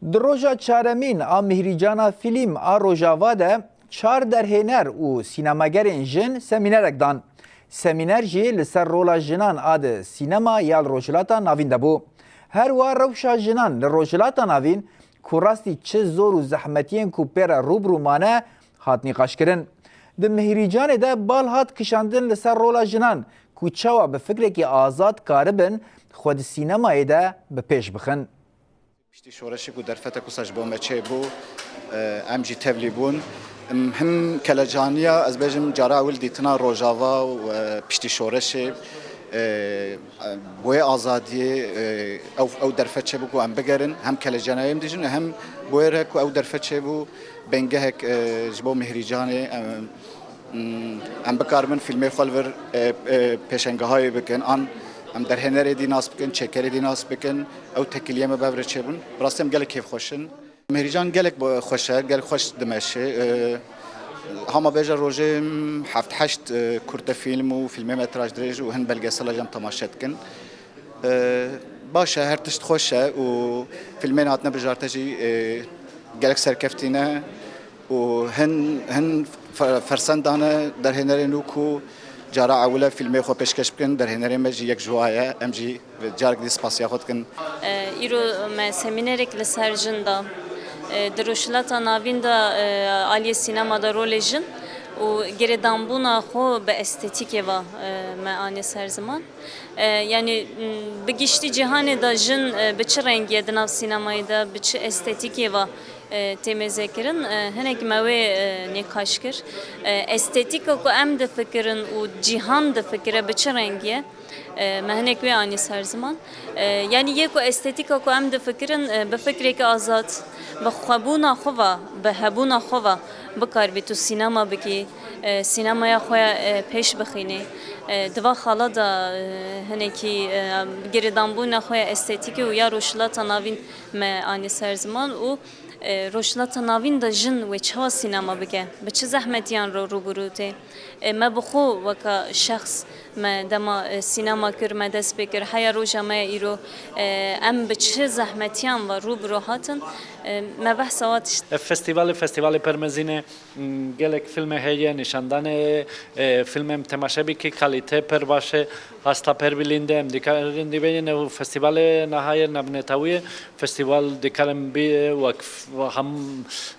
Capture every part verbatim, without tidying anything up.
Di roja çaremîn a Mihrîcana Fîlm a Rojava de çar derhêner û sînemagerên jin semînerek dan. Semîner jî li ser rola jinan a di sînema ya li Rojhilata Navîn de bû. Her wiha rewşa jinan li Rojhilata Navîn ku rastî çi zor û zehmetiyên ku pê re rû bi rû mane, hat nîqaşkirin. Di Mihrîcanê de bal hat kişandin li ser rola jinan ku çawa bi fikrekî azad karibin xwe di sînemayê de bi pêş bixin. Piştî şoreşê ku derfetek wisa ji bo me çêbû, e, em jî tevlî bûn. Em him kelecaniya, ez bêjim, cara ewil dîtina Rojava û, e, piştî şoreşê, e, e, boyê azadiyê, e, ew, ew derfet çêbû ku em bigerin, hem kelecaniya em dijîn, hem boyê re ku ew derfet çêbû, bengehek, e, ji bo Mihrîcanê, em, Hmm, em bikaribin fîlmê xwe li vir, e, e, pêşengehayê bikin, an em derhênerê dî nas bikin, çêkerê dî nas bikin, ew tekiliyê me bev re çêbûn. Bi rastî em gelek kêfxweş in. Mihrîcan gelek bo-, xweş e, gelek xweş dimeşe. E, hema bêje rojê, hmm, heft heşt, e, kurte fîlm û fîlmê metraj dirêj û hin belgesela jî em temaşe dikin. E, baş e, her tişt xweş e û fîlmên hatine bijarte jî, e, gelek serkeftî ne û hin, hin fe-, fersend dane derhênerên nû ku cara ewil e fîlmê xwe pêşkeş bikin, derhênerê me jî yek ji wa ye. Em jî carek dî spasiya xwe dikin. E, îro me semînerek li ser jin da. E, di Rojhilata Navîn de, e, aliyê sînema de rolê jin û girêdanbûna xwe bi estetîkê ve, e, me anî ser ziman. E, yanî, m, bi giştî cîhanê de jin, e, bi çi rengî ye di nav sînemayê de, bi çi estetîkê ve, e, tê mêzekirin? E, hinek me wê, e, nîqaş kir. E, estetîka ku em difikirin û cîhan difikire bi çi rengî ye? E, me hinek wê anî ser ziman. E, yanî yê ku estetîka ku em difikirin, e, bi fikreke azad, bi xwebûna xwe ve, bi hebûna xwe ve bikaribî tu sînema bikî, e, sînemaya xwe, e, pêş bixînî. E, di va xala de, e, hinekî, e, girêdanbûna xwe ya estetîkê û ya Rojhilata Navîn me anî ser ziman û, e, Rojhilata Navîn de jin wê çawa sînema bike? Bi çi zehmetiyan re rûbirû tê? E, me bi xwe weke şexs me dema, e, sînema kir, me dest pê kir, heya roja me ya îro, e, em bi çi zehmetiyan ve rû bi rû hatin, e, me behsa wa tişt. Ev festîvalê, festîvalê per mezin e. Gelek fîlmê heye, nîşandanê, e, fîlmê em temaşe bikî, kalîte per baş e, asta per bilînd e. Em dikarin dibêjin ev festîvalê niha ye navnetewî ye. Festîval dikarin bî wek f-, hem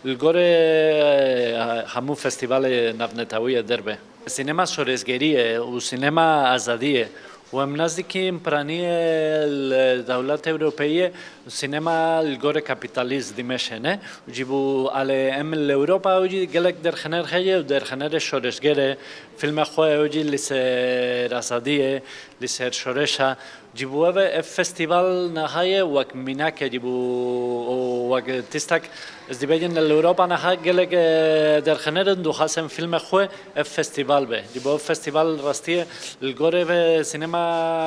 li gorê, e, hemû festîvalê navnetewî ye derbe. Sînema şorezgerî ye û sînema azadî ye. Û em nas dikîn piranî ye li dewleta Ewropeyê sînema li gorî kapîtalîst dimeşe ne. Û cî bû alê em li Ewropa û cî gelek derxener heye û derxenerê şoreşger e. Fîlme xwe û cî li ser azadî ye, li ser şoreş e. Cî bû ev e, ev festîval niha ye wek mînak e cî bû û wek tiştek ez dibêjin li Ewropa niha gelek, e, derxener in dixwazin fîlme xwe ev festîval be. Cî bû ev festîval rastî ye li gorî ve sînema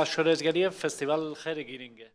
şoreşgerî ye, festîval xêrê girîng e.